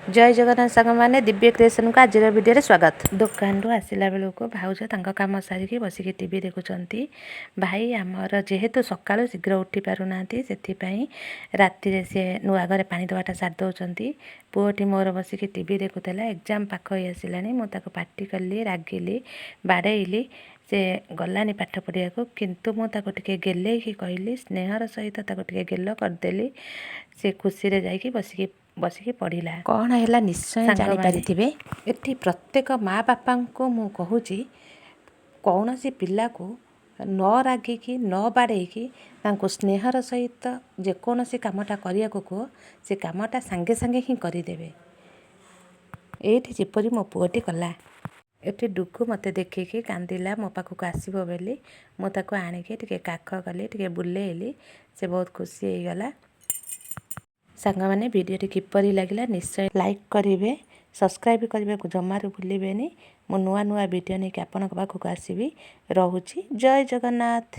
ଜୟ ଜଗନ୍ନାଥ ସାଙ୍ଗମାନେ, ଦିବ୍ୟ କ୍ରିଏସନ୍କୁ ଆଜିର ଭିଡ଼ିଓରେ ସ୍ୱାଗତ। ଦୋକାନରୁ ଆସିଲା ବେଳକୁ ଭାଉଜ ତାଙ୍କ କାମ ସାରିକି ବସିକି ଟିଭି ଦେଖୁଛନ୍ତି। ଭାଇ ଆମର ଯେହେତୁ ସକାଳୁ ଶୀଘ୍ର ଉଠି ପାରୁନାହାନ୍ତି, ସେଥିପାଇଁ ରାତିରେ ସେ ନୂଆ ଘରେ ପାଣି ଦେବାଟା ସାରି ଦେଉଛନ୍ତି। ପୁଅଟି ମୋର ବସିକି ଟିଭି ଦେଖୁଥିଲା। ଏକ୍ଜାମ୍ ପାଖ ହେଇ ଆସିଲାଣି। ମୁଁ ତାକୁ ପାଟି କଲି, ରାଗିଲି, ବାଡ଼େଇଲି। ସେ ଗଲାନି ପାଠ ପଢ଼ିବାକୁ। କିନ୍ତୁ ମୁଁ ତାକୁ ଟିକେ ଗେଲେଇକି କହିଲି, ସ୍ନେହର ସହିତ ତାକୁ ଟିକେ ଗେଲ କରିଦେଲି। ସେ ଖୁସିରେ ଯାଇକି ବସିକି ବସିକି ପଢ଼ିଲା। କ'ଣ ହେଲା ନିଶ୍ଚୟ ସାଙ୍ଗମାନେ, ଜାଣିପାରିଥିବେ। ଏଠି ପ୍ରତ୍ୟେକ ମା ବାପାଙ୍କୁ ମୁଁ କହୁଛି, କୌଣସି ପିଲାକୁ ନ ରାଗିକି, ନ ବାଡ଼େଇକି ତାଙ୍କୁ ସ୍ନେହର ସହିତ ଯେକୌଣସି କାମଟା କରିବାକୁ କୁହ, ସେ କାମଟା ସାଙ୍ଗେ ସାଙ୍ଗେ ହିଁ କରିଦେବେ। ଏଇଠି ଯେପରି ମୋ ପୁଅଟି କଲା। ଏଠି ଡୁଗୁ ମୋତେ ଦେଖିକି କାନ୍ଦିଲା ମୋ ପାଖକୁ ଆସିବ ବୋଲି। ମୁଁ ତାକୁ ଆଣିକି ଟିକେ କାଖ କଲି, ଟିକେ ବୁଲେଇଲି। ସେ ବହୁତ ଖୁସି ହେଇଗଲା। ସାଙ୍ଗମାନେ, ଭିଡ଼ିଓଟି କିପରି ଲାଗିଲା ନିଶ୍ଚୟ ଲାଇକ୍ କରିବେ, ସବସ୍କ୍ରାଇବ୍ କରିବାକୁ ଜମାରୁ ଭୁଲିବେନି। ମୁଁ ନୂଆ ନୂଆ ଭିଡ଼ିଓ ନେଇକି ଆପଣଙ୍କ ପାଖକୁ ଆସିବି। ରହୁଛି, ଜୟ ଜଗନ୍ନାଥ।